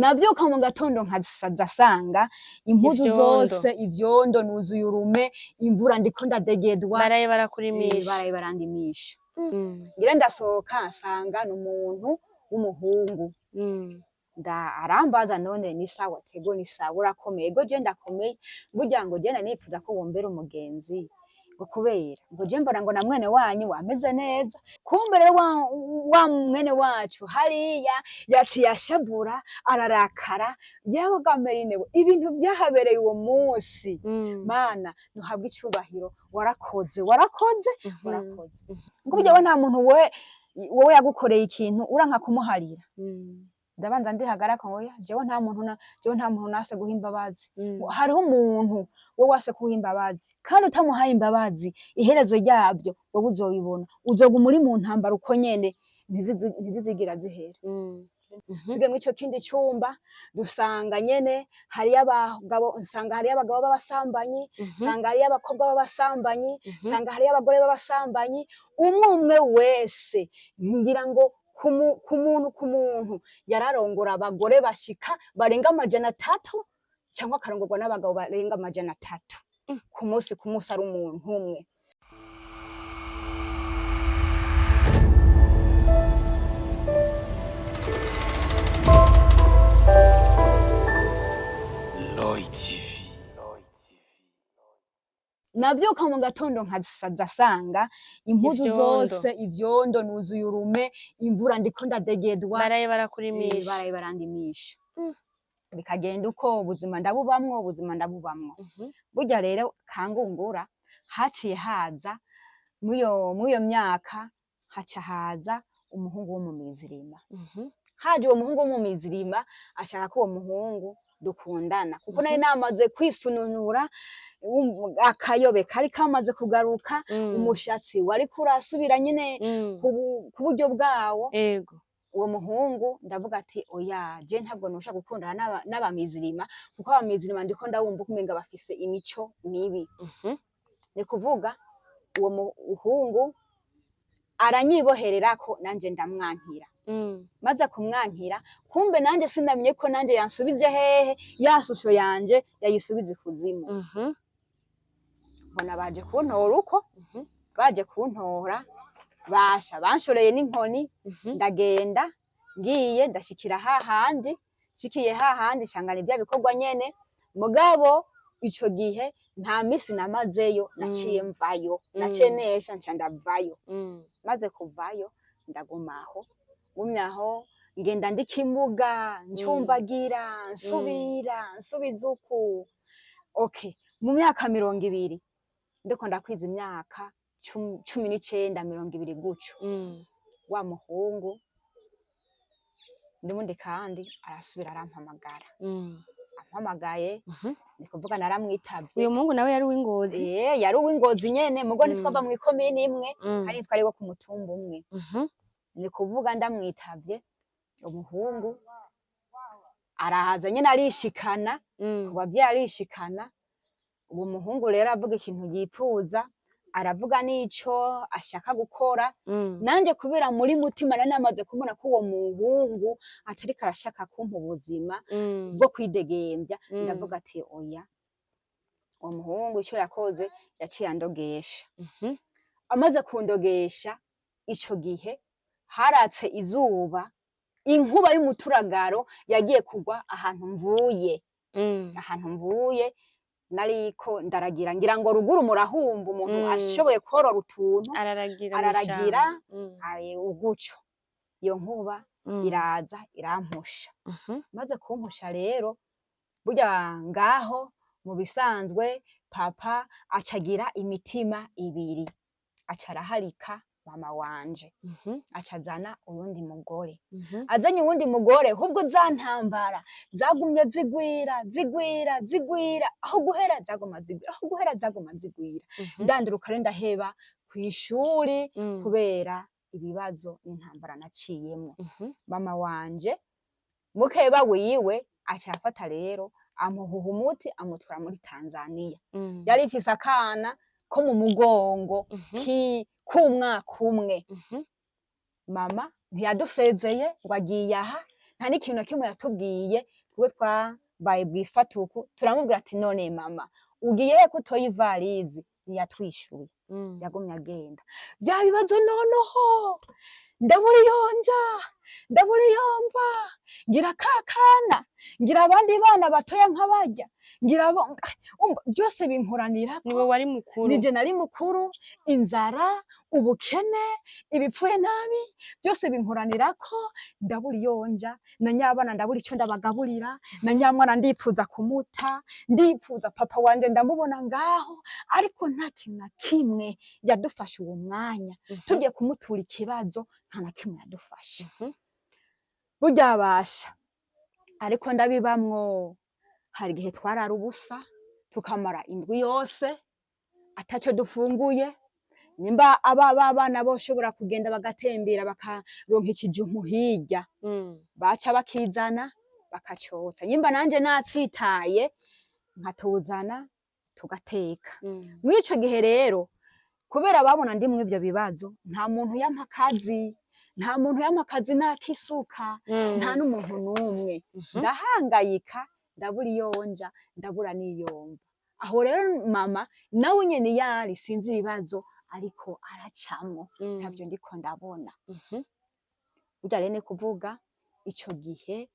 Navyuka mu gatondo nkaza sanga impuzu Ivyondo. zose ivyondo, nuzuye urume, imvura ndiko ndadegedwa. Baraye barakurimisha. Baraye barandimisha. Ngira ndasohoka nsanga ni umuntu w'umuhungu. Nda arambaza: "None ni sawa?" "Tego, ni sawa." "Urakomeye?" "Ego, je ndakomeye." "Burya ngo je nipfuza ko wombera umugenzi, ngo kubera ngo je mbona ngo na mwene wanyu wameze neza." Kumbe rero wa mwene wacu hariya yaciye ashavura, ararakara. Yewe gamerine we, ibintu vyahabereye uwo munsi! Mana ntuhabwe icubahiro, warakoze, warakoze, warakoze. Ngo burya we nta muntu we wowe yagukoreye ikintu uranka kumuharira. Ndabanza ndihagaraka: "Oya, jewe nta muntu na jewe nta muntu nase guha imbabazi." Hariho umuntu wowe wase kuha imbabazi, kandi utamuhaye imbabazi iherezo ryabyo wowe uzobibona, uzoguma uri mu ntambara uko nyene, ntizizigira zihera. Tugiye muri ico kindi cumba dusanga nyene hariyo abagabo, nsanga hariyo abagabo b'abasambanyi, nsanga hariyo abakobwa b'abasambanyi, nsanga hariyo abagore b'abasambanyi. Umwe umwe wese, ngira ngo ku muntu yararongora abagore bashika barenga 300, cyangwa akarongorwa n'abagabo barenga 300 ku munsi, ku munsi, ari umuntu umwe. Lloyd TV. Navyuka mu gatondo nkaza sanga impuzu Ivyondo. zose ivyondo, nuzuye urume, imvura ndiko ndadegedwa. Baraye barakurimisha. Baraye barandimisha. Bikagenda uko, ubuzima ndabubamwo, ubuzima ndabubamwo. Burya rero kangungura haciye haza muyo myaka, haca haza umuhungu wo mu mizirima. Haje uwo muhungu wo mu mizirima, ashaka ko uwo muhungu dukundana, kuko nari namaze kwisununura, akayobe kari kamaze kugaruka, umushatsi wariko urasubira nyene ku buryo bwawo. Uwo muhungu ndavuga ati: "Oya, je ntabwo nosha gukundana n'abamizirima, kuko abamizirima ndiko ndabumva umenga bafise imico mibi." Ni kuvuga uwo muhungu aranyibohererako, nanje ndamwankira. Maze kumwankira, kumbe nanje sinamenye ko nanje yansubije hehe, ya shusho yanje yayisubiza ikuzimu. Mbona baje kuntora uko. Baje kuntora, basha banshoreye n'inkoni. Ndagenda, ngiye ndashikira hahandi, nshikiye hahandi nsanga ni bya bikorwa nyene. Mugabo ico gihe nta misi namazeyo, naciye mvayo, naciye nesha nca ndavayo. Maze kuvayo ndagumaho, ngumye aho ngenda ndikimuga, ncumbagira, nsubira nsubiza uku. Okay, mu myaka 20 ndiko ndakwiza imyaka 19, 20 gutyo, wa muhungu ndimundi kandi arasubira arampamagara. Ampamagaye, ni kuvuga naramwitavye. Uyo muhungu nawe yari uw'Ingozi? Eh, yari uw'Ingozi nyene, mugo ntitwava mw'ikomini imwe, kandi twari wo ku mutumba umwe. Ni kuvuga ndamwitavye, umuhungu araza nyene arishikana ku bavyeyi, arishikana. Uwo muhungu rero avuga ikintu yipfuza, aravuga n'ico ashaka gukora. Nanje kubera muri mutima nari namaze kubona ko uwo muhungu atariko arashaka kumpa ubuzima bwo kwidegembya, ndavuga ati: "Oya." Uwo muhungu ico yakoze, yaciye andogesha. Amaze kundogesha, ico gihe haratse izuba, inkuba y'umuturagaro yagiye kugwa ahantu mvuye. Ahantu mvuye nariko ndaragira, ngira ngo ruguru murahumva umuntu ashoboye korora utuntu, araragira araragira. Mw'ishamba. Aye, uguco iyo nkuba iraza irampusha. Maze kumpusha rero, burya ngaho mu bisanzwe papa acagira imitima ibiri, aca araharika mama wanje, aca azana uyundi mugore. Azanye uwundi mugore, ahubwo za ntambara zagumye zigwira, zigwira, zigwira, aho guhera zaguma zigwira, aho guhera zaguma zigwira. Ndanduruka rero, ndaheba kw'ishuri kubera ibibazo n'intambara naciyemwo. Mama wanje mukeba wiwe aca afata rero amuhuha umuti, amutwara muri Tanzania. Yari ifise akana ko mu mugongo k'umwaka umwe. Mama ntiyadusezeye ngo agiye aha. Nta Nta n'ikintu na kimwe yatubwiye. Twebwe twabaye bwifatuku, turamubwira ati: "None mama, ugiye he ko utoye ivalizi?" Ntiyatwishuye. Yagumye agenda. Bya bibazo noneho, ndabura iyo nja, ndabura iyo mva, ngira kakana, ngira abandi bana batoya nk'abarya, ngira umva, byose binkoranirako. Niwe wari mukuru? Nije nari mukuru. Inzara, ubukene, ibipfuye nabi, byose binkoranirako. Ndabura iyo nja na nyabana, ndabura ico ndabagaburira na nyamwana. Ndipfuza kumuta, ndipfuza papa wanje, ndamubona ngaho, ariko nta kintu na kimwe yadufashe uwo mwanya. Tugiye kumutura ikibazo, nta na kimwe yadufashe. Burya basha, ariko ndabibamwo. Hari igihe twarara ubusa, tukamara indwi yose ataco dufunguye. Nimba aba bana boshobora kugenda bagatembera, bakaronka ikijumpu hirya, baca bakizana bakacotsa. Nyimba nanje natsitaye, nkatuzana tugateka. Mw'ico gihe rero, kubera babona ndi mw'ivyo bibazo, nta muntu yampa akazi, nta muntu yampa akazi nakisuka, nta n'umuntu n'umwe. Ndahangayika, ndabura iyo nja, ndabura n'iyomva. Aho rero mama nawe nyene yari, sinzi ibibazo ariko aracamwo, ntavyo ndiko ndabona. Burya rero ni kuvuga ico gihe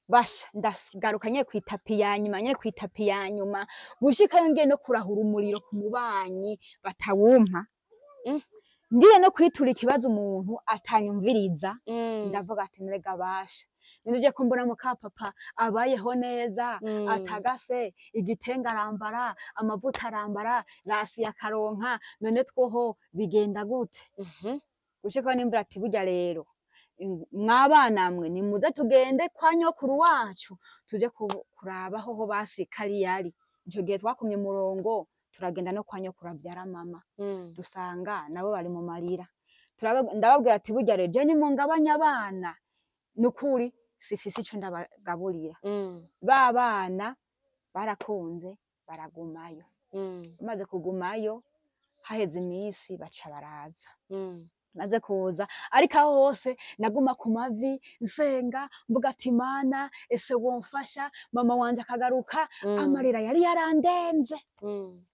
basha, ndagaruka nyene kw'itapi ya nyuma, nyene kw'itapi ya nyuma, gushikayo ngiye no kurahura umuriro ku mubanyi batawumpa, ngiye no kwitura ikibazo umuntu atanyumviriza. Ndavuga ati: "Nrega basha, none ko mbona muka papa abayeho neza, atagase igitenge arambara, amavuta arambara, rasi akaronka, none twoho bigenda gute?" Gushikaho nimvura ati: "Burya rero mwabana mwe, nimuze tugende kwa nyokuru wacu, tuje kuraba hoho basi kariyari." Ico gihe twakumye umurongo, turagenda no kwa nyokuru avyara mama, dusanga nabo bari mu marira. Ndababwira ati: "Burya rero je nimungabanya abana, nukuri sifise ico ndabagaburira." Ba bana barakunze baragumayo. Bamaze kugumayo, haheze iminsi baca baraza. Maze kuza, ariko aho hose naguma ku mavi nsenga, mvuga ati: "Mana, ese womfasha mama wanje akagaruka?" Amarira yari yarandenze.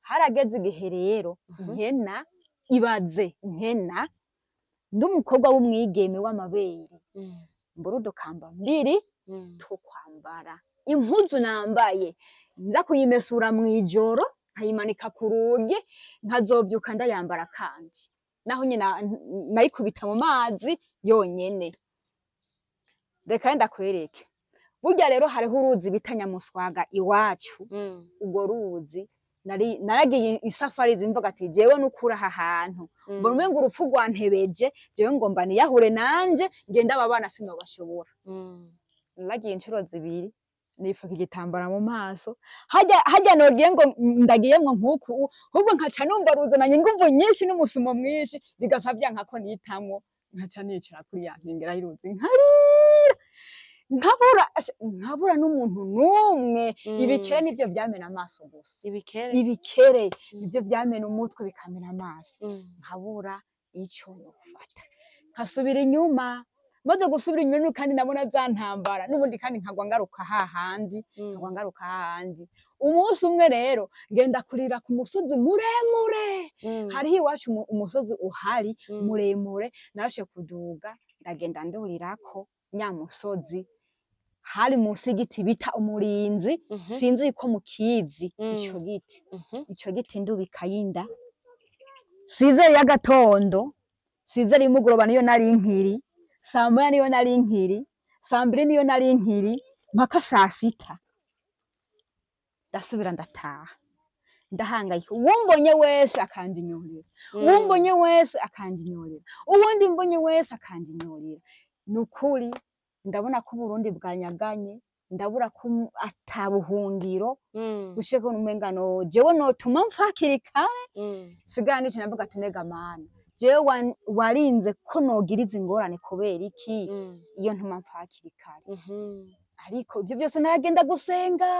Harageze igihe rero nkena. Ibaze, nkena ndi umukobwa w'umwigeme w'amabere, mbura udukamba mbiri two kwambara. Impuzu nambaye nza kuyimesura mw'ijoro, nkayimanika ku rugi, nkazovyuka ndayambara. Kandi naho nyine nayikubita mu mazi yonyene. Reka ndakwereke. Burya rero hariho uruzi bita Nyamuswaga iwacu. Urwo ruzi naragiye isafari zimvuga ati: "Jewe nukuri aha hantu mbona umengo urupfu rwantebeje, jewe ngomba niyahure nanje ngende, aba bana sinobashobora." Naragiye inshuro zibiri, nifuka igitambara mu maso. Harya harya nogiye ngo ndagiyemwo nkuku, ahubwo nkaca numva ruzananye inguvu nyinshi n'umusumo mwinshi, bigasa vyanka ko nitamwo, nkaca nicara kuri ya nkengera y'uruzi, nkarira, nkabura asha, nkabura n'umuntu n'umwe. Ibikere nivyo vyamena amaso gusa. Ibikere? Ibikere nivyo vyamena umutwe, bikamena amaso. Nkabura ico nofata, nkasubira inyuma. Maze gusubira inyuma kandi nabona za ntambara n'ubundi, kandi nkagwa ngaruka hahandi, nkagwa ngaruka hahandi. Umunsi umwe rero ngenda kurira ku musozi muremure. Hariho iwacu umusozi uhari muremure. Narashe kuduga, ndagenda ndurirako nyamusozi. Hari munsi y'igiti bita umurinzi. Sinzi ko mukizi ico giti. Ico giti ndubikayo inda sizeri y'agatondo, sizeri y'umugoroba niyo nari nkiri, saa 1 niyo nari nkiri, saa 2 niyo nari nkiri, mpaka saa 6. Ndasubira ndataha, ndahangayika. Uwumbonye wese akanjinyorera, uwumbonye wese akanjinyorera, uwundi mbonye wese akanjinyorera. Nukuri ndabona ko Uburundi bwanyaganye, ndabura ko atabuhungiro. Gushika umengano jewe notuma mpfa hakiri kare. Sigara nicaye, ndavuga ati: "Nega Mana, jewe warinze ko nogira izi ngorane kubera iki? Iyo ntuma mpfa hakiri kare." Ariko ivyo byose naragenda gusenga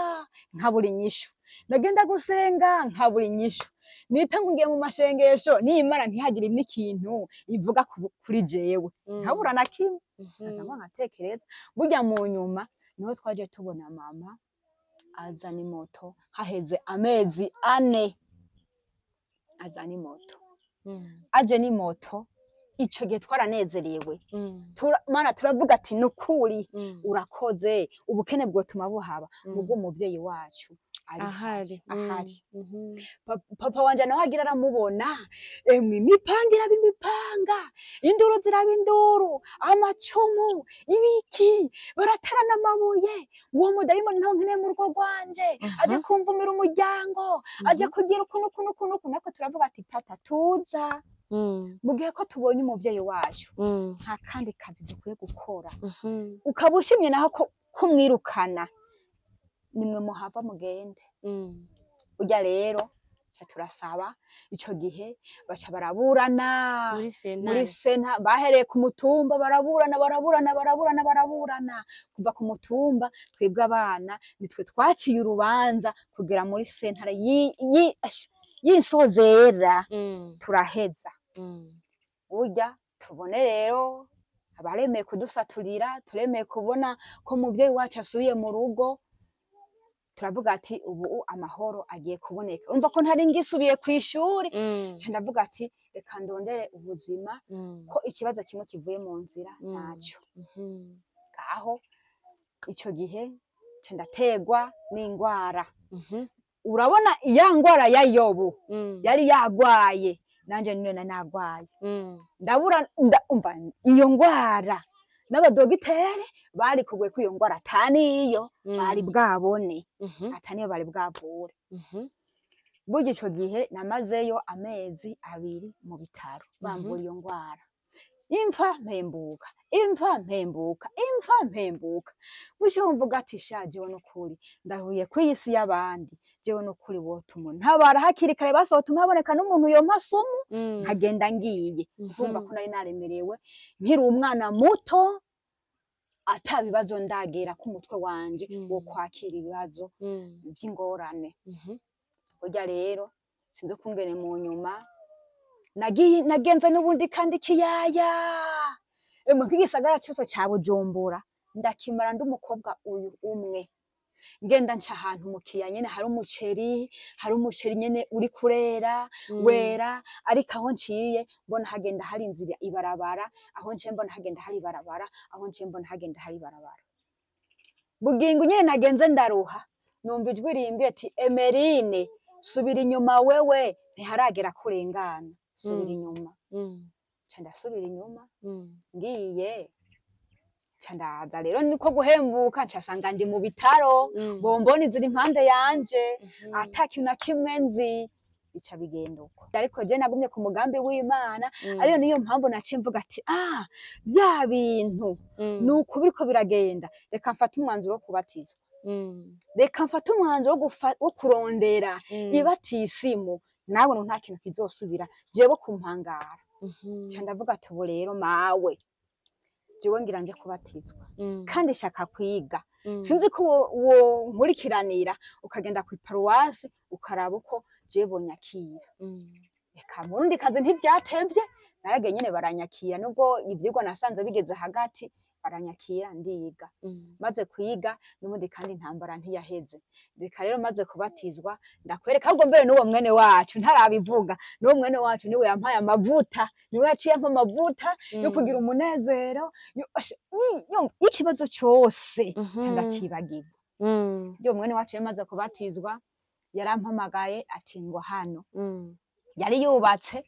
nkabura inyishu. Nagenda gusenga nkabura inyishu, nita ngiye mu mashengesho niyimara ntihagire n'ikintu ivuga kuri jewe, nkabura na kimwe. Nkaza ngo nkatekereza. Burya mu nyuma niho twaje tubona mama azana imoto, haheze amezi 4 azana imoto. Aje n'imoto, ico gihe twaranezerewe. Mana, turavuga ati nukuri urakoze, ubukene bwotuma buhaba mubwo umuvyeyi wacu ari ahari. Ahari. Papa wanje nawe agira aramubona, emwe imipanga iraba imipanga, induru ziraba induru, amacumu ibiki, baraterana amabuye. Uwo mudayimoni ntawe nkeneye mu rugo rwanje, aje kumvumira umuryango, aje kugira ukuntu ukuntu ukuntu ukuntu. Ariko turavuga ati papa tuza, mu gihe ko tubonye umuvyeyi wacu, nta kandi kazi dukwiye gukora. Ukaba ushimye naho ko kumwirukana, nimwe muhava mugende. Burya rero ca turasaba, ico gihe baca baraburana muri muri sentare. Sena bahereye ku mutumba, baraburana baraburana baraburana baraburana kuva ku mutumba. Twebwe abana nitwe twaciye urubanza kugera muri sentare y'insozera. Turaheza. Burya tubone rero abaremeye kudusaturira, turemeye kubona ko umuvyeyi wacu asubiye mu rugo. Turavuga ati ubu amahoro agiye kuboneka. Urumva ko ntari ngisubiye kw'ishuri. Nca ndavuga ati reka ndondere ubuzima, ko ikibazo kimwe kivuye mu nzira ntaco. Ngaho ico gihe nca ndategwa n'ingwara. Urabona ya ngwara ya Yobu yari yagwaye, nanje niyo nari nagwaye. Ndabura umva iyo ngwara, n'abadogiteri bari kuguye ko iyo ngwara ataniyo bari bwabone, ataniyo bari bwavure. Burya ico gihe namazeyo amezi 2 mu bitaro bamvura iyo ngwara. Imfa mpembuka, imfa mpembuka, imfa mpembuka. Gutyo mvuga ati sha jewe nukuri ndahuye kw'isi y'abandi, jewe nukuri wotuma ntabara hakiri kare, basotuma haboneka n'umuntu yompa sumu nkagenda ngiye. Urumva ko nari naremerewe nkiri umwana muto, ata bibazo ndagera ku mutwe wanje wo kwakira ibibazo vy'ingorane. Burya rero sinzi ukungene mu nyuma nagiye nagenze n'ubundi kandi kiyaya, emwe nk'igisagara cose ca Bujumbura ndakimara ndi umukobwa uyu umwe. Ngenda nca ahantu mu kiyaya nyene hari umuceri, hari umuceri nyene uri kurera wera, ariko aho nciye mbona hagenda hari inzira ibarabara, aho nciye mbona hagenda hari ibarabara, aho nciye mbona hagenda hari ibarabara. Bugingo nyene nagenze ndaruha, numva ijwi rimbwiye ati Emerine, subira inyuma wewe, ntiharagera kurengana, subira inyuma. Nca ndasubira inyuma. Ngiye nca ndaza rero niko guhembuka, nca sanga ndi mu bitaro, bomboni ziri impande yanje, ata kintu na kimwe nzi. Bica bigenda uko, ariko je nagumye ku mugambi w'Imana. Ariyo niyo mpamvu naciye mvuga ati ah, vya bintu nuko biriko biragenda, reka mfate umwanzuro wo kubatizwa, reka mfate umwanzuro wo kurondera ibatisimu, nawe nta kintu kizosubira jewe kumpangara. Nca ndavuga ati ubu rero mawe jewe ngira nje kubatizwa, kandi shaka kwiga. Sinzi ko wo nkurikiranira ukagenda ku paruwasi ukaraba uko jewe bonyakira. Reka murundi kazi ntivyatevye, naragiye nyene baranyakira, nubwo ivyigwa nasanze bigeze hagati, baranyakira ndiga. Maze kwiga n'ubundi kandi intambara ntiyaheze. Reka rero maze kubatizwa ndakwereka, ahubwo mbere n'uwo mwene wacu ntarabivuga, n'uwo mwene wacu niwe yampaye amavuta, niwe yaciye ampa amavuta yo kugira umunezero y'ikibazo cose nca ndacibagirwa. Yo mwene wacu yamaze kubatizwa yarampamagaye ati ngo hano. Yari yubatse.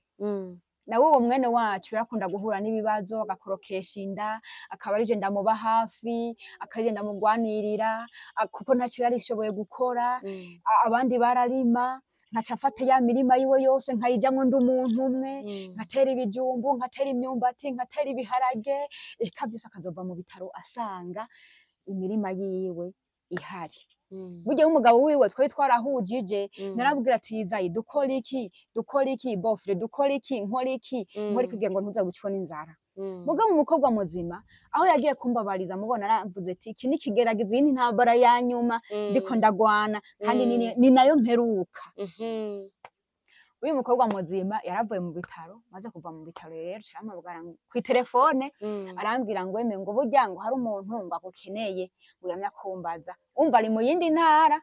Nawe uwo mwene wacu yarakunda guhura n'ibibazo, agakorokesha inda, akaba arije ndamuba hafi, akarije ndamugwanirira, kuko ntacyo yarishoboye gukora. Abandi bararima, nkaca mfata ya mirima yiwe yose nkayijamwo ndi umuntu umwe, nkatera ibijumbu, nkatera imyumbati, nkatera ibiharage, eka vyose akazova mu bitaro asanga imirima yiwe ihari. Burya n'umugabo wiwe twari twarahujije, narabwira ati Izayi dukora iki, dukora iki, bofre dukora iki, nkora iki, nkora iki kugira ngo ntuza gucwa n'inzara. Mugabo umukobwa muzima aho yagiye kumbabariza, mubona aravuze ati iki ni ikigeragezo, iyi ni intambara ya nyuma ndiko ndagwana, kandi ni nayo mperuka. Uyu mukobwa muzima yaravuye mu bitaro, maze kuva mu bitaro rero carampamagara kw'iterefone, arambwira ngo eme, ngo burya ngo hari umuntu ngo agukeneye, ngo yamye akumbaza, umva ari mu yindi ntara.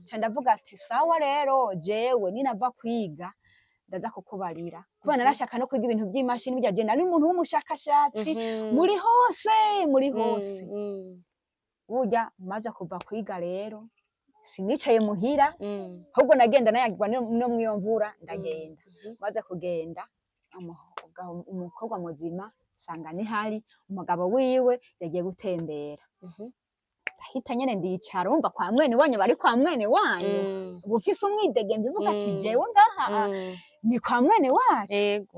Nca ndavuga ati sawa rero, jewe ninava kwiga ndaza kukubarira, kubera narashaka no kwiga ibintu vy'imashini. Burya je nari umuntu w'umushakashatsi muri hose, muri hose. Burya maze kuva kwiga rero sinicaye muhira, ahubwo nagenda nayagirwa no mw'iyo mvura ndagenda. Maze kugenda, umukobwa muzima sanga nihari, umugabo wiwe yagiye gutembera. Ndahita nyene ndicara, urumva kwa mwene wanyu, bari kwa mwene wanyu, uba ufise umwidegemvyo uvuga ati jewe ngaha ni kwa mwene wacu.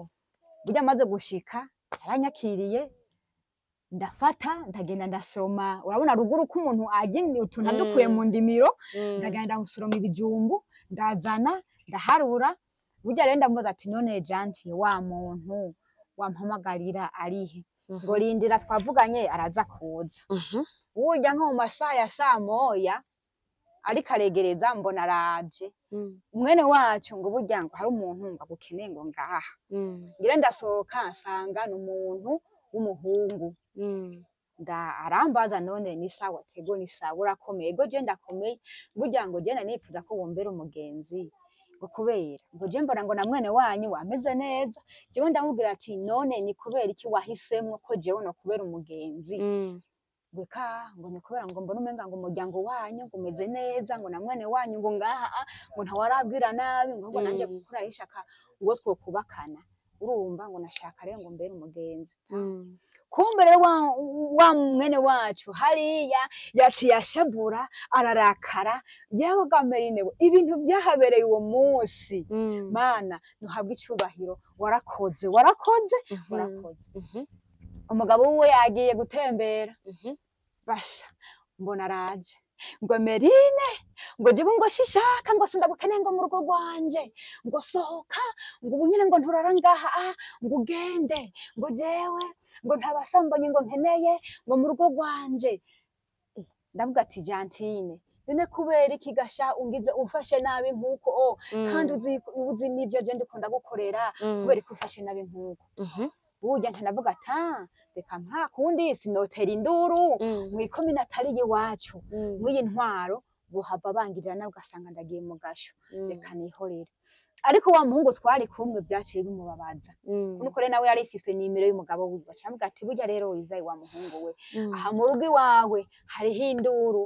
Burya amaze gushika yaranyakiriye, ndafata ndagenda ndasoroma, urabona ruguru ko umuntu arya utuntu adukuye mu ndimiro. Ndagenda gusoroma ibijumbu, ndazana, ndaharura. Burya rero ndamubaza ati none Janti, wa muntu wampamagarira arihe? Ngo rindira, twavuganye araza kuza. Burya nko mu masaha ya 1:00 ariko aregereza, mbona araje, mwene wacu, ngo burya ngo hari umuntu ngo agukeneye ngo ngaha. Ngira ndasohoka, nsanga ni umuntu w'umuhungu. Arambaza none ni sawa? Tego ni sawa, urakomeye? Ego je ndakomeye. Burya ngo je nanifuza ko wombera umugenzi, ngo kubera ngo je mbona ngo na mwene wanyu wameze neza. Jewe ndamubwira ati none ni kubera iki wahisemwo ko jewe no kubera umugenzi? Ngo eka, ngo ni kubera ngo mbona umenga ngo umuryango wanyu ngo umeze neza, ngo na mwene wanyu ngo ngaha ngo ntawarabwira nabi, ngo ahubwo nanje gukora ishaka ngo twokubakana, urumva ngo nashaka rero ngo mbere umugenzi. Kumbe rero wa mwene wacu hariya yaciye ashavura, ararakara. Yewe gamerine we, ibintu byahabereye uwo munsi, Mana ntuhabwe icubahiro, warakoze, warakoze, warakoze. Umugabo wiwe yagiye gutembera, basha mbona araje, ngo Merine, ngo jewe ngo shishaka, ngo sindagukeneye ngo mu rugo rwanje, ngo sohoka, ngo ubu nyene ngo nturara ngaha, ngo ugende, ngo jewe ngo nta basambanyi ngo nkeneye ngo mu rugo rwanje. Ndavuga ati Jantine, none kubera iki gasha ungize umfashe nabi nkuko kandi uzi n'ivyo je ndiko ndagukorera, kubera ko ufashe nabi nkuko? Burya nca ndavuga ati ah, reka nta kundi, sinotera induru mw'ikomine atari iwacu, mw'iyi ntwaro bohava bangirira nawe ugasanga ndagiye mu gasho, reka nihorere. Ariko wa muhungu twari kumwe vyaciye bimubabaza, nuko rero nawe yari ifise nimero y'umugabo wiwe, aca aramubwira ati burya rero Izayi, wa muhungu we, aha mu rugo iwawe hariho induru,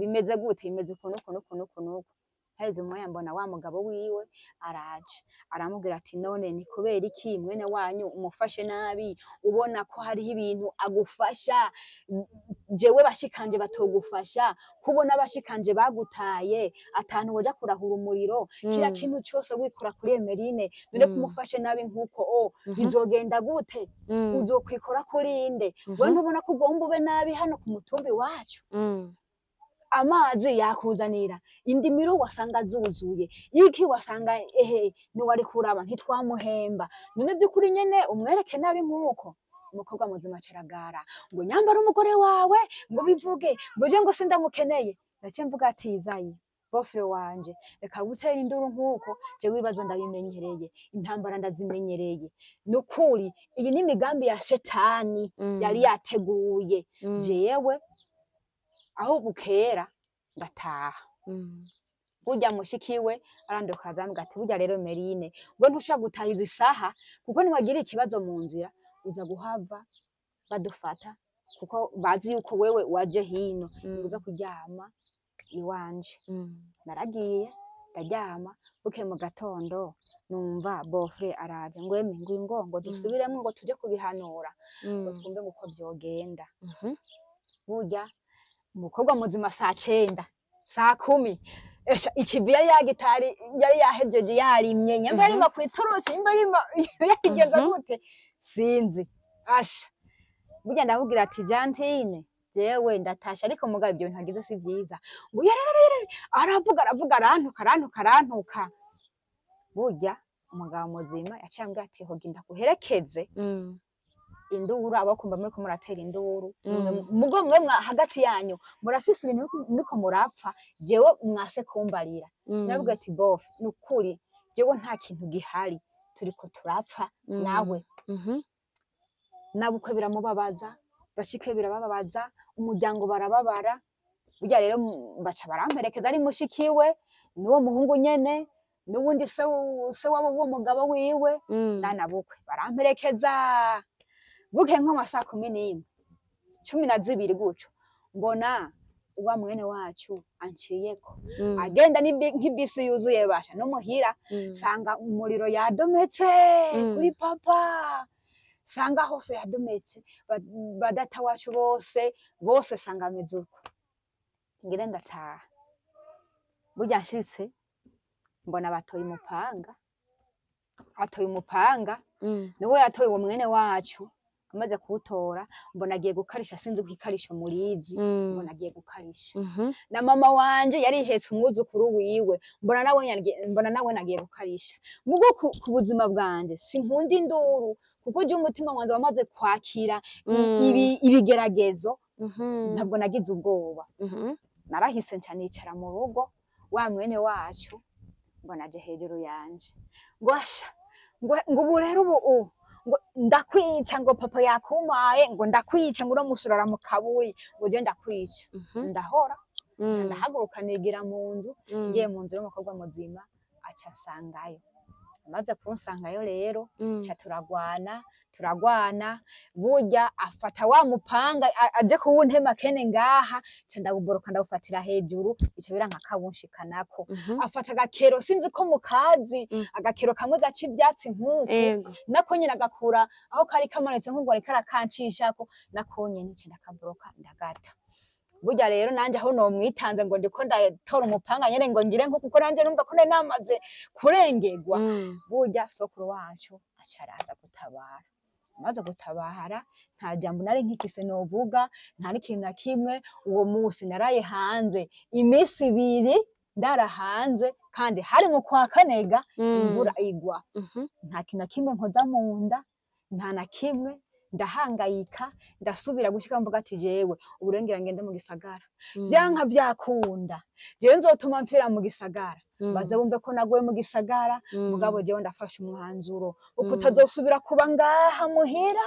bimeze gute? Bimeze ukuntu ukuntu ukuntu ukuntu uku. Haheze umwanya mbona wa mugabo wiwe araje, aramubwira ati none ni kubera iki mwene wanyu umufashe nabi, ubona ko hariho ibintu agufasha jewe bashikanje batogufasha, kubona bashikanje bagutaye, atantu woja kurahura umuriro, kila kintu cose wikora kuri Emerine, none kumufashe nabi nkuko bizogenda gute? Uzokwikora kuri inde? We ntubona ko ugomba ube nabi hano ku mutumbi wacu? Amazi yakuzanira, indimiro wasanga zuzuye, iki wasanga ehe niwari kuraba ntitwamuhemba, none by'ukuri nyene umwereke nabi nkuko? Umukobwa muzima acaragara, ngo nyambara umugore wawe ngo bivuge, ngo je ngo sindamukeneye. Naciye mvuga ati Izayi, beau-frère wanje, reka gutera induru nkuko, jewe ibibazo ndabimenyereye, intambara ndazimenyereye, nukuri iyi ni imigambi ya shetani yari yateguye. Jewe aho bukera ndataha. Burya mushikiwe arandoka, azambwira ati burya rero Merine, ngo ntushobora gutaha izi saha, kuko niwagira ikibazo mu nzira uza guhava badufata, kuko bazi yuko wewe waje hino, uza kuryama iwanje. Naragiye ndaryama. Bukeye mu gatondo numva beau-frère araje, ngo eme, ngo ngo dusubiremwo, ngo tuje kubihanura, ngo twumve ngo uko vyogenda. Burya umukobwa muzima 9:00, 10:00, esha ikivi yari yagitari, yari yahejeje, yarimye nyamba yarima kw'itoroshi, nyamba yarima yabigenza gute sinzi. Asha burya ndamubwira ati Jantine, jewe ndatashe, ariko mugabo ibyo bintu hagize si vyiza. Ngo yarararara, aravuga, aravuga, arantuka, arantuka, arantuka. Burya umugabo muzima yaciye ambwira ati hogi ndaguherekeze. Induru abakumva muriko muratera induru, mugo mwe hagati yanyu murafise ibintu muriko murapfa, jewe mwase kumbarira. Navuga ati bof, nukuri jewe nta kintu gihari turiko turapfa nawe. Nabukwe biramubabaza, bashike birabababaza, umuryango barababara. Burya rero baca baramperekeza, ari mushikiwe n'uwo muhungu nyene n'uwundi se wabo w'uwo mugabo wiwe nanabukwe baramperekeza. Buke nko ma 11, 12 gutyo, mbona wa mwene wacu anciyeko agenda nk'ibisi yuzuye, basha no muhira sanga umuriro yadometse kuri papa, sanga hose yadometse, badata wacu bose bose sanga ameze uko. Ngire ndataha, burya nshitse mbona batoye umupanga, atoye umupanga, niwe yatoye uwo mwene wacu. Amaze kuwutora mbona agiye gukarisha, sinzi ko ikarisho murizi, mbona agiye gukarisha. Na mama wanje yari ihetse umwuzukuru wiwe, mbona nawe nagiye gukarisha. Mugo ku buzima bwanje sinkunda induru, kuko je umutima wanje wamaze kwakira ibigeragezo, ntabwo nagize ubwoba. Narahise nca nicara mu rugo. Wa mwene wacu mbona aje hejuru yanje ngo asha, ngo ubu rero ubu ngo ndakwica, ngo papa yakumaye, ngo ndakwica, ngo uno musi urara mu kaburi, ngo je ndakwica. Ndahora, ndahaguruka nigira mu nzu. Ngiye mu nzu y'umukobwa muzima aca ansangayo. Amaze kunsangayo rero ca turagwana, turagwana. Burya afata wa mupanga aje kuwuntema kene ngaha, ca ndawuboroka ndawufatira hejuru, bica biranka kawunshikanako. Afata agakero, sinzi ko mukazi, agakero kamwe gaca ivyatsi nk'uku, nako nyene agakura aho kari kamanitse nk'ubwo ariko arakancishako, nako nyene nca ndakaboroka ndagata. Burya rero nanje aho nomwitanze ngo ndiko ndatora umupanga nyene ngo ngire nko kuko nanje numva ko nari namaze kurengerwa. Burya sokuru wacu aca araza gutabara. Amaze gutabara nta jambo nari nkifise novuga, nta n'ikintu na kimwe. Uwo musi naraye hanze imisi 2, ndara hanze, kandi hari mu kwa kanega, imvura igwa. Nta kintu na kimwe nkoza mu nda, nta na kimwe. Ndahangayika, ndasubira gushika mvuga ati jewe ubu ngende mu gisagara, vyanka vyakunda jewe nzotuma mpfira mu gisagara, baze bumve ko naguye mu gisagara. Mugabo jewe ndafashe umwanzuro uko utazosubira kuba ngaha muhira.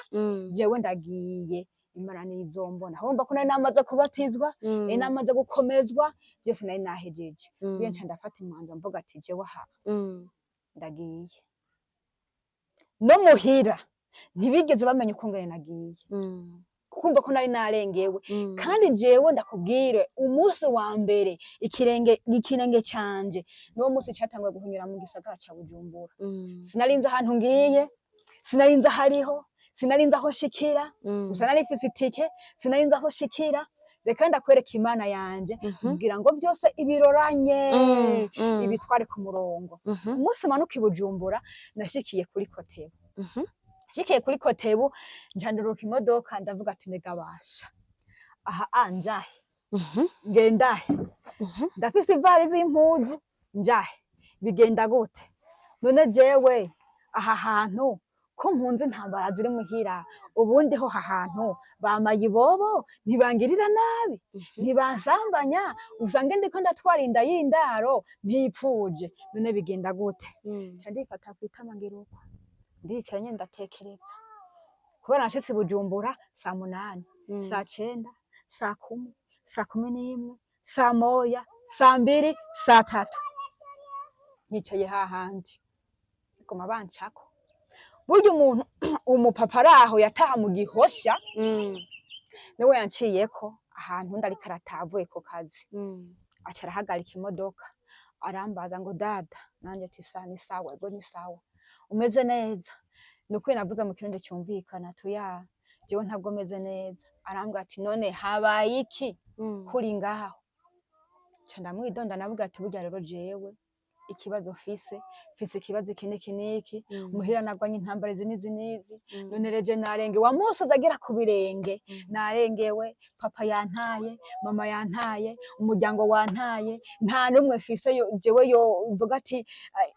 Jewe ndagiye, Imana nizombona. Urumva ko nari namaze kubatizwa, nari namaze gukomezwa, byose nari nahejeje. Nca ndafata umwanzuro mvuga ati jewe aha ndagiye. No muhira ntibigeze bamenya uko ngene nagiye, kumva ko nari narengewe. Kandi jewe ndakubwire, umunsi wa mbere ikirenge canje niwo munsi catanguye guhunyura mu gisagara ca Bujumbura. Sinarinzi ahantu ngiye, sinarinzi ahariho, sinarinzi aho shikira. Gusa nari mfise itike, sinarinzi aho shikira. Reka ndakwereka Imana yanje, kugira ngo byose ibiroranye, ibitware ku murongo. Umunsi manuka i Bujumbura nashikiye kuri Kotebu. Nshikiye kuri Kotebu nca nduruka imodoka, ndavuga ati negabasha aha njahe? Ngendahe? Ndafise ivarizi y'impuzu, njahe? Bigenda gute none? Jewe aha hantu ko mpunze intambara ziri muhira, ubundi ho aha hantu bamayibobo ntibangirira nabi, ntibansambanya, usange ndiko ndatwara inda y'indaro ntipfuje, none bigenda gute? Nca ndifata kwitama, ngira uko ndicara nyene ndatekereza, kubera nashitse i Bujumbura saa 8, saa 9, saa 10, saa 11, saa 1, saa 2, saa 3, nicaye hahandi goma bancako. Burya umuntu umupapa araho yataha mu Gihosha, niwe yanciyeko ahantu ndariko arataha avuye ku kazi, aca arahagarika imodoka arambaza ngo dada, nanje ati sa ni sawa, ego ni sawa, umeze neza? Nukuri navuze mu kirundi cyumvikana tuya, jewe ntabwo meze neza. Arambwira ati none habaye iki kuri ngaho? Nca ndamwidonda, navuga ati burya rero jewe ikibazo mfise ikibazo iki n'iki n'iki, muhira nagwanye intambara izi n'izi n'izi, none reje narenge wa musozi agera ku birenge, narengewe, papa yantaye, mama yantaye, umuryango wantaye, nta n'umwe mfise jewe yo mvuga ati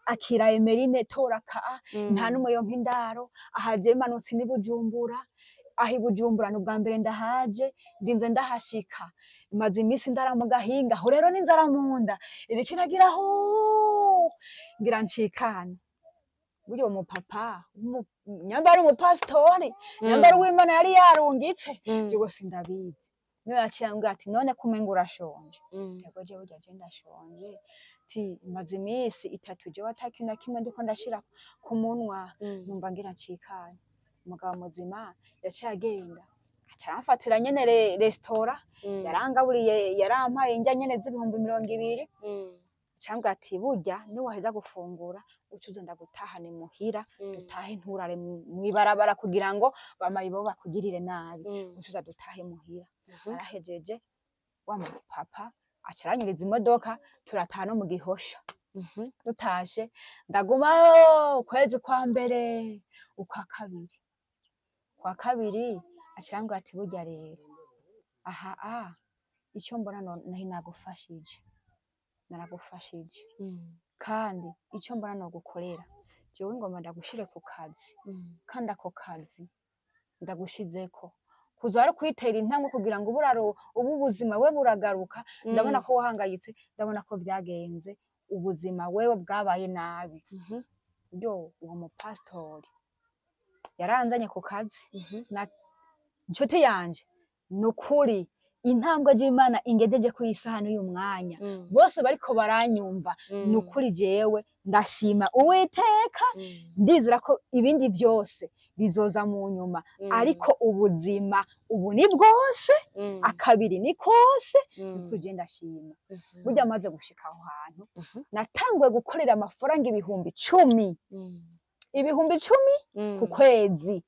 akira Emeline tora ka, nta n'umwe yompa indaro aha, je manutse ni Bujumbura. Aho i Bujumbura ni ubwa mbere ndahaje, ndinze ndahashika, maze iminsi ndara mu gahinga. Aho rero n'inzara mu nda iriko iragira aho ngira ncikane. Burya uwo mupapa nyamba ari umupasitori, nyamba ari uw'Imana yari yarungitse, jewe sindabizi, niwe yaciye ambwira ati: "None ko umenga urashonje?" Yego, jewe burya je ndashonje, ti maze iminsi 3 jewe ata kintu na kimwe ndiko ndashira ku munwa, numva ngira ncikane. Umugabo muzima yaciye agenda aca aramfatira nyene resitora, yarangaburiye, yarampaye indya nyene z'ibihumbi 20. Cambwira ati: "Burya niwaheza gufungura uca uza ndagutahane muhira, dutahe, nturare mw'ibarabara kugira ngo bamayibo bakugirire nabi, uca uza dutahe muhira." Arahejeje wa mupapa aca aranyuriza imodoka, turataha no mu Gihosha. Dutashe ndagumayo ukwezi kwa mbere, ukwa kabiri. Kwa kabiri aca arambwira ati: "Burya rero aha ico mbona nari nagufashije, naragufashije, kandi ico mbona nogukorera jewe, ngomba ndagushire ku kazi, kandi ako kazi ndagushizeko kuza ari kwitera intambwe kugira ngo uburaro ubu ubuzima we buragaruka. Ndabona ko wahangayitse, ndabona ko vyagenze, ubuzima wewe bwabaye nabi." Yo, uwo mupasitori yaranzanye ku kazi. Na nshuti yanje, nukuri intambwe y'Imana ingejeje ku isaha n'uyu mwanya, bose bariko baranyumva, nukuri jewe ndashima Uwiteka. Ndizera ko ibindi vyose bizoza mu nyuma, ariko ubuzima ubu ni bwose, akabiri ni kose. Nukuri je ndashima. Burya amaze gushika aho hantu, natanguye gukorera amafaranga 10,000, 10,000 ku kwezi,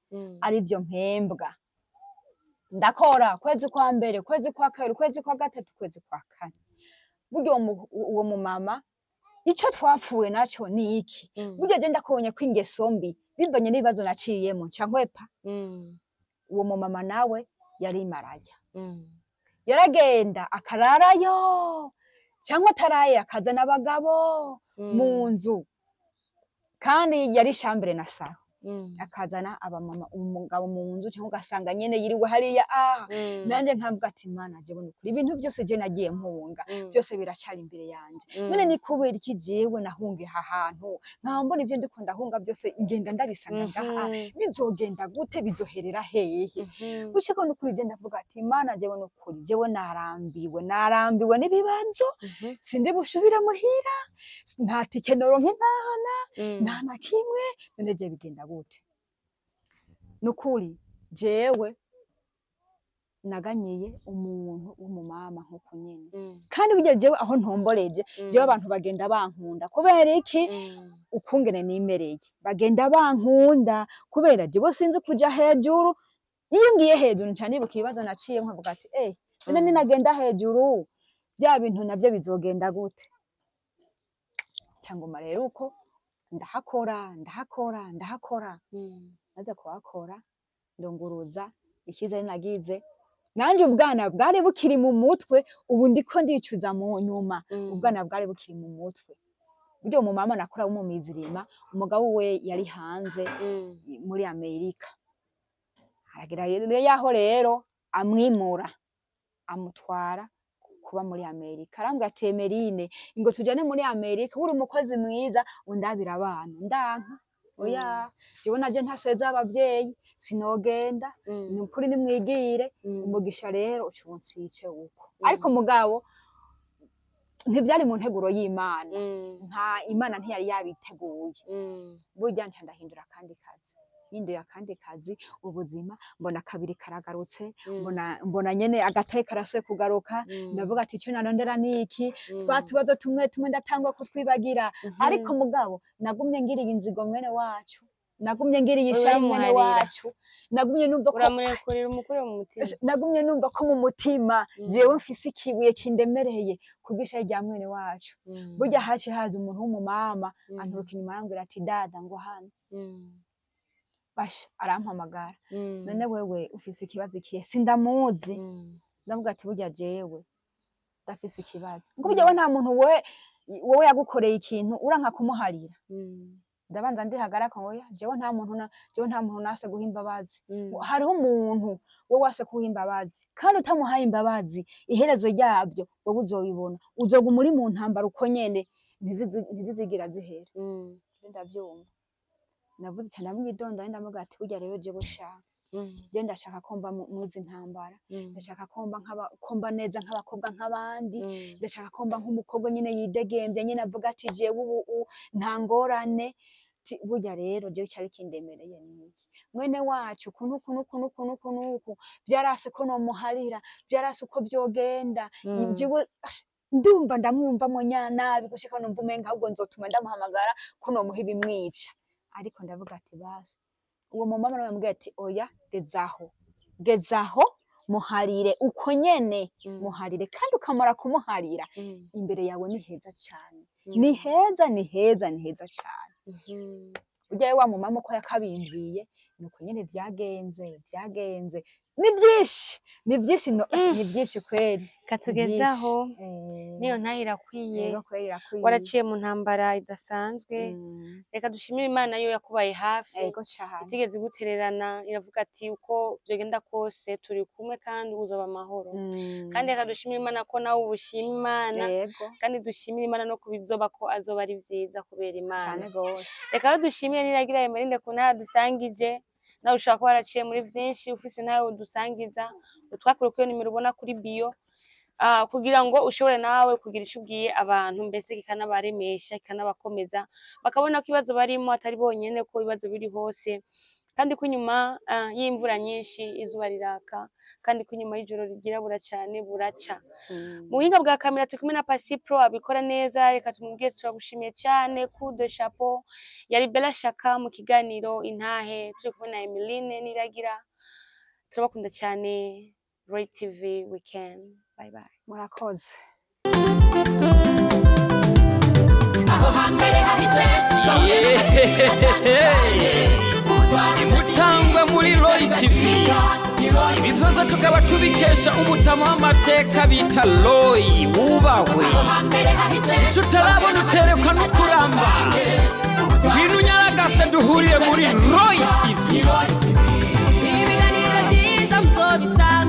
arivyo mpembwa. Ndakora kwezi kwa mbere, kwezi kwa kabiri, kwezi kwa gatatu, kwezi kwa kane. Burya uwo mumama ico twapfuye naco ni iki? Burya je ndakubonye ko ingeso mbi bivanye n'ibibazo naciyemo, nca nkwepa. Uwo mumama nawe yari maraya, yaragenda akararayo cyangwa ataraye akazana abagabo mu nzu, kandi yari chambre na salon, akazana abamama, umugabo mu nzu, cyangwa ugasanga nyene yiriwe hariya. Nanje nkavuga ati: "Mana, jewe nukuri ibintu byose je nagiye mpunga, byose biracari imbere yanje. None ni kubera iki jewe nahungiye aha hantu, nkaba mbona ivyo ndiko ndahunga byose ngenda ndabisanga ngaha? Bizogenda gute? Bizoherera hehe?" Gushika nukuri je ndavuga ati: "Mana, jewe nukuri jewe narambiwe, narambiwe n'ibibazo. Sindi bushubire muhira, nta tike noronka intahana, nta na kimwe. None je bigenda gute?" Nukuri jewe naganyiye umuntu w'umumama nkuko nyene. Kandi burya jewe aho ntomboreje, jewe abantu bagenda bankunda. Kubera iki? Ukungene nimereye, bagenda bankunda kubera jewe sinzi kuja hejuru. Iyo ngiye hejuru nca nibuka ibibazo naciye, nkavuga ati: "Eh, none ninagenda hejuru bya bintu navyo bizogenda gute?" Cangoma rero uko ndahakora, ndahakora, ndahakora. Maze kuhakora ndunguruza icyizere nagize nanje, ubwana bwari bukiri mu mutwe. Ubu ndiko ndicuza mu nyuma. Ubwana bwari bukiri mu mutwe. Burya uwo mumama nakora w'umumizirima, umugabo we yari hanze muri Amerika. Haragira rero yaho rero amwimura, amutwara kuba muri Amerika. Arambwira ati: "Emerine, ngo tujane muri Amerika, uri umukozi mwiza, undabira abana." Ndanka: "Oya, jewe naje ntaseze abavyeyi, sinogenda. Ni ukuri nimwigire." Umugisha rero ucunsice uko, ariko mugabo ntivyari mu nteguro y'Imana, nka Imana ntiyari yabiteguye. Burya nca ndahindura akandi kazi, hinduye akandi kazi, ubuzima mbona kabiri karagarutse. Mbona nyene agataye karasuye kugaruka. Ndavuga ati: "Ico narondera niki?" Twa tubazo tumwe tumwe ndatangwa kutwibagira. Ariko mugabo nagumye ngiriye inzigo mwene wacu, nagumye ngiriye ishari mwene Uramuharira. wacu, nagumye numva ko Uramurekurira, umukure mu mutima. Nagumye numva ko mu mutima jewe mfise ikibuye kindemereye kubw'ishari rya mwene wacu. Burya haciye haza umuntu w'umumama, anturuka inyuma, arambwira ati: "Dada, ngo hano." Basha arampamagara: "None wewe ufise ikibazo ikihe?" Sindamuzi. Ndavuga ati: "Burya jewe ndafise ikibazo." Ngo: "Burya we nta muntu we wowe yagukoreye ikintu uranka kumuharira?" Ndabanza ndihagaraka ngo oya, jewe nta muntu nase guha imbabazi. Hariho umuntu wowe wase kuha imbabazi, kandi utamuhaye imbabazi, iherezo ryabyo wowe uzobibona, uzoguma uri mu ntambara uko nyene, ntizizigira zihera. Ndavyumva, navuze cyane, ndamwidonda, ndamubwira ati: "Burya rero jewe sha, je ndashaka ko mba mwizi ntambara, ndashaka ko mba ko mba neza nk'abakobwa nk'abandi, ndashaka ko mba nk'umukobwa nyine yidegembye nyine, avuga ati jewe ubu nta ngorane." Ti burya rero jewe cyari kindemereye niki, mwene wacu ukuntu ukuntu ukuntu ukuntu ukuntu uku vyarase ko nomuharira, vyarase uko vyogenda. Jewe ash, ndumva ndamwumvamwo nabi gushika numva umenga ahubwo nzotuma ndamuhamagara ko nomuha ibimwica. Ariko ndavuga ati basi, uwo mumama nawe yambwiye ati: "Oya, gezaho, gezaho, muharire uko nyene, muharire, kandi ukamara kumuharira, imbere yawe ni heza cane, ni heza, ni heza, ni heza cane." Burya wa mumama uko yakabimbwiye nuko nyene vyagenze. Vyagenze ni vyinshi, ni vyinshi, no, ni vyinshi kweri. Katugezaho. Vyinshi. Niyo ntahe irakwiye. Yego kweri, irakwiye. Waraciye mu ntambara idasanzwe. Reka dushimire Imana yo yakubaye hafi, Yego cane. itigeze igutererana, iravuga ati uko vyogenda kose turi kumwe kandi uzoba amahoro. Kandi reka dushimire Imana ko nawe ubu ushima Imana. Kandi dushimire Imana no kubizoba ko azoba ari vyiza kubera Imana. Cane gose. Reka rero dushimire Niragira Emeline ku ntara dusangije. Nawe ushobora kuba waraciye muri vyinshi, ufise nawe udusangiza, utwakure kuri iyo nimero ubona kuri bio, kugira ngo ushobore nawe kugira ico ubwiye abantu, mbese kikanabaremesha, kikanabakomeza, bakabona ko ibibazo barimo atari bonyene, ko ibibazo biri hose, kandi ko inyuma y'imvura nyinshi izuba riraka, kandi ko inyuma y'ijoro ryirabura cane buraca. Mu buhinga bwa kamera turi kumwe na Pasi Pro, abikora neza. Reka tumubwire turagushimiye cyane, coup de chapeau. Yari Bella Shaka mu kiganiro Intahe, turi kumwe na Emeline Niragira. Turabakunda cyane. Roy TV Weekend, bye bye. Murakoze. Aho hambere hahise. Ibutangwa muri Roy TV, ibi byose tukaba tubikesha umutama w'amateka bita Roy wubahwe. Icyo utarabona uterekwa no kuramba. Ngwino unyaragase duhurire muri Roy TV. Ibiganiro byiza muzobisanga.